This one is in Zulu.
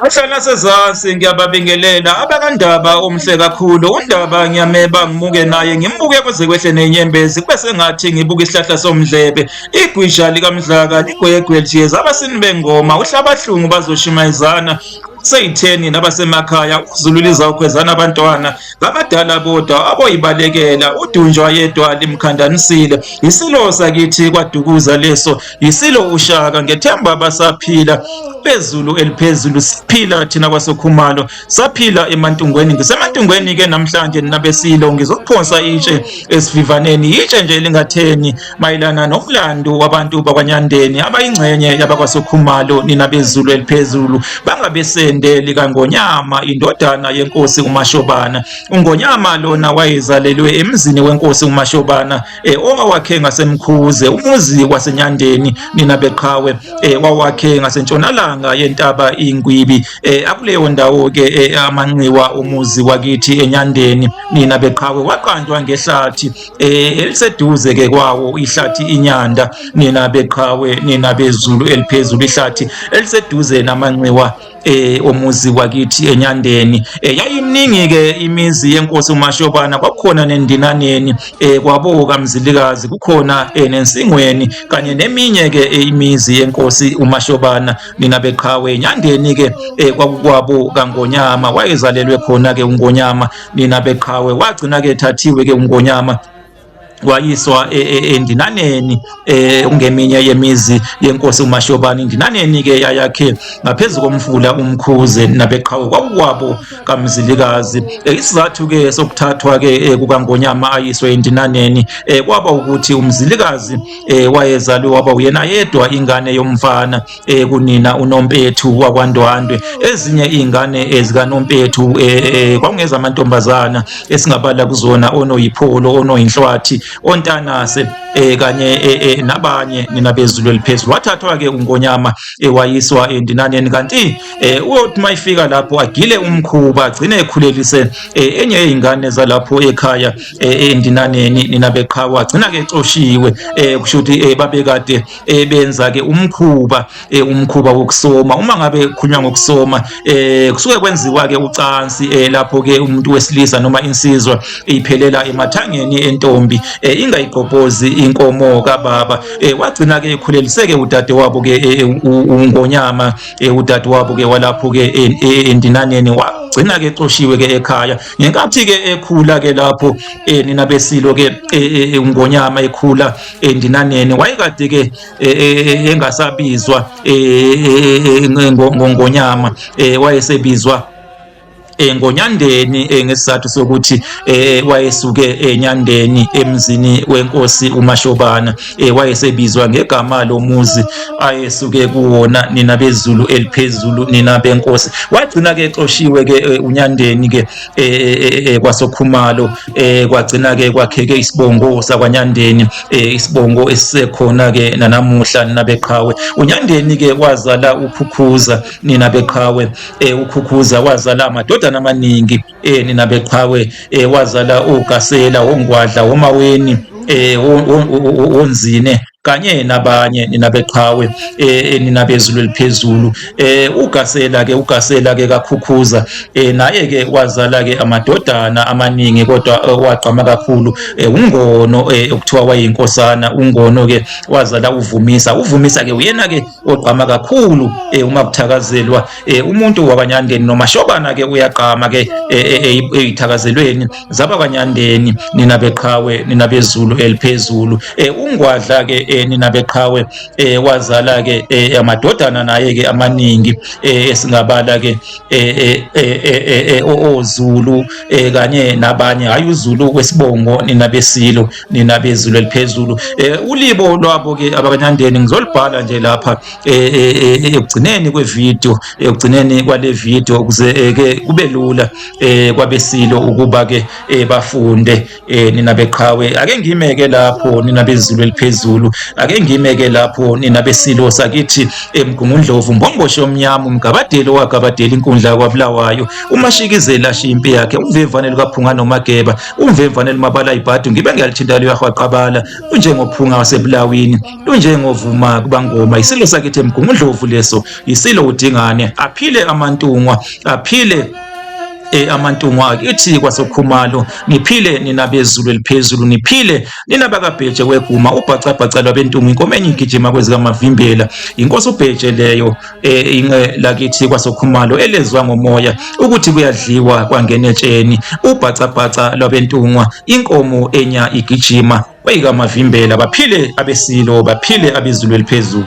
Ahlala sezansi ngiyababingelela abakandaba omhle kakhulu undaba ngiyameba ngimuke naye ngimbuke kuze kwehle nenyembezi kube sengathi ngibuka isihlahla somdlebe igwisha likamdlaka ligwegwe lijiyeza abasini bengoma uhlabahlungu bazoshimayizana seyitheni nabasemakhaya uZulu lizawukhwezana abantwana ngabadala bodwa aboyibalekela udunjwa yedwa limkhandanisile isilo sakithi kwadukuza leso yisilo uShaka ngethemba basaphila phezulu eliphezulu siphila thina kwasokhumalo saphila emantungweni ngisemantungweni ke namhlanje nabesilo ngizokuphonsa itshe esivivaneni itshe nje elingatheni mayelana nomlando wabantu bakwaNyandeni abayingxenye yabakwaSokhumalo nina bezulu eliphezulu bangabesende likaNgonyama indodana yenkosi uMashobana uNgonyama lona wayezalelwe emzini wenkosi uMashobana owawakhe ngaseMkhuze umuzi waseNyandeni nina beqhawe wawakhe ngasentshonalanga yentaba iNgwibi akuleyo ndawo ke amanxiwa umuzi wakithi eNyandeni nina beqhawe waqanjwa ngehlathi eliseduze ke kwawo ihlathi inyanda nina beqhawe nina bezulu eliphezulu ihlathi eliseduze namanxiwa omuzi wakithi eNyandeni. Yayiminingi ke imizi yenkosi uMashobana kwakukhona nendinaneni kwabo kaMzilikazi kukhona nensingweni kanye neminye ke imizi yenkosi uMashobana nina beqhawe. Enyandeni ke kwakukwabo kaNgonyama wayezalelwe khona ke uNgonyama nina beqhawe wagcina ke ethathiwe ke uNgonyama wayiswa endinaneni ungeminye yemizi yenkosi uMashobane. Indinaneni ke yayakhe ngaphezu komfula uMkhuze nabeqhawe kwakukwabo kaMzilikazi. Isizathu ke sokuthathwa ke kukaNgonyama ayiswe endinaneni kwaba ukuthi uMzilikazi wayezalwe waba uyena yedwa ingane yomfana kunina uNompethu wakwaNdwandwe. Ezinye izingane ezikaNompethu kwakungezamantombazana esingabala kuzona oNoyipholo, oNoyinhlwathi, oNtanase kanye nabanye nina bezulu eliphezulu. Wathathwa ke uNgonyama wayiswa endinaneni kanti uyothi mayifika lapho agile umkhuba agcine ekhulelise enye yezingane zalapho ekhaya endinaneni nina beqhawe agcina ke exoshiwe kusho ukuthi babekade benza ke umkhuba umkhuba wokusoma. Uma ngabe kukhulunywa ngokusoma kusuke kwenziwa ke ucansi lapho ke umuntu wesilisa noma insizwa iphelela emathangeni entombi ingayigqobhozi inkomo kababa. Wagcina ke ekhuleliseke udadewabo ke uNgonyama udadewabo ke walapho ke endinaneni wagcina ke exoshiwe ke ekhaya. Ngenkathi ke ekhula ke lapho nina besilo ke uNgonyama ekhula endinaneni wayekade ke engasabizwa ngoNgonyama wayesebizwa ngoNyandeni ngesizathu sokuthi wayesuke eNyandeni emzini wenkosi uMashobana wayesebizwa ngegama lomuzi ayesuke kuwona nina bezulu eliphezulu nina benkosi. Wagcina ke exoshiwe ke uNyandeni ke kwaSokhumalo kwagcina ke kwakheke isibongo sakwaNyandeni isibongo esisekhona ke nanamuhla nina beqhawe. uNyandeni ke wazala uKhukhuza nina beqhawe uKhukhuza wazala amadodana amaningi nina beqhawe wazala uGasela, oNgwadla, oMaweni, oNzine kanye nabanye nina beqhawe nina bezulu eliphezulu. uGasela ke uGasela ke kaKhukhuza naye ke wazala ke amadodana amaningi kodwa wagqama kakhulu uNgono okuthiwa wayinkosana. uNgono ke wazala uVumisa. uVumisa ke uyena ke ogqama kakhulu uma kuthakazelwa umuntu wakwaNyandeni noMashobana ke uyagqama ke eyithakazelweni zabakwaNyandeni nina beqhawe nina bezulu eliphezulu. uNgwadla ke nina beqhawe wazala ke amadodana naye ke amaningi esingabala ke oZulu kanye nabanye hayi uZulu wesibongo nina besilo nina bezulu eliphezulu. Ulibo lwabo ke abakwaNyandeni ngizolibhala nje lapha ekugcineni kwevideo ekugcineni kwale video ukuze ke kube lula kwabesilo ukuba ke bafunde nina beqhawe. Ake ngime ke lapho nina bezulu eliphezulu. Ake ngime ke lapho nina besilo sakithi eMgungundlovu, Mbongoshe omnyama, umgabadeli owagabadela inkundla kwaBulawayo, umashikizela ashiya impi yakhe, umvemvane lukaPhunga noMageba, umvemvane lumabala ibhadu, ngibe ngiyalithinta luyahwaqabala, unjengophunga wasebulawini, lunjengovuma kubangoma, isilo sakithi eMgungundlovu leso, isilo uDingane, aphile amantungwa, aphile amantungwa akithi kwasokhumalo, niphile nina bezulu eliphezulu, niphile nina bakabheje weguma, ubhacabhaca lwabentungu, inkomo enye igijima kwezikamavimbela, inkosi ubheje leyo, inqe lakithi kwasokhumalo elezwa ngomoya ukuthi kuyadliwa kwangena etsheni, ubhacabhaca lwabentungwa, inkomo enya igijima kweyikamavimbela, baphile abesilo, baphile abezulu eliphezulu.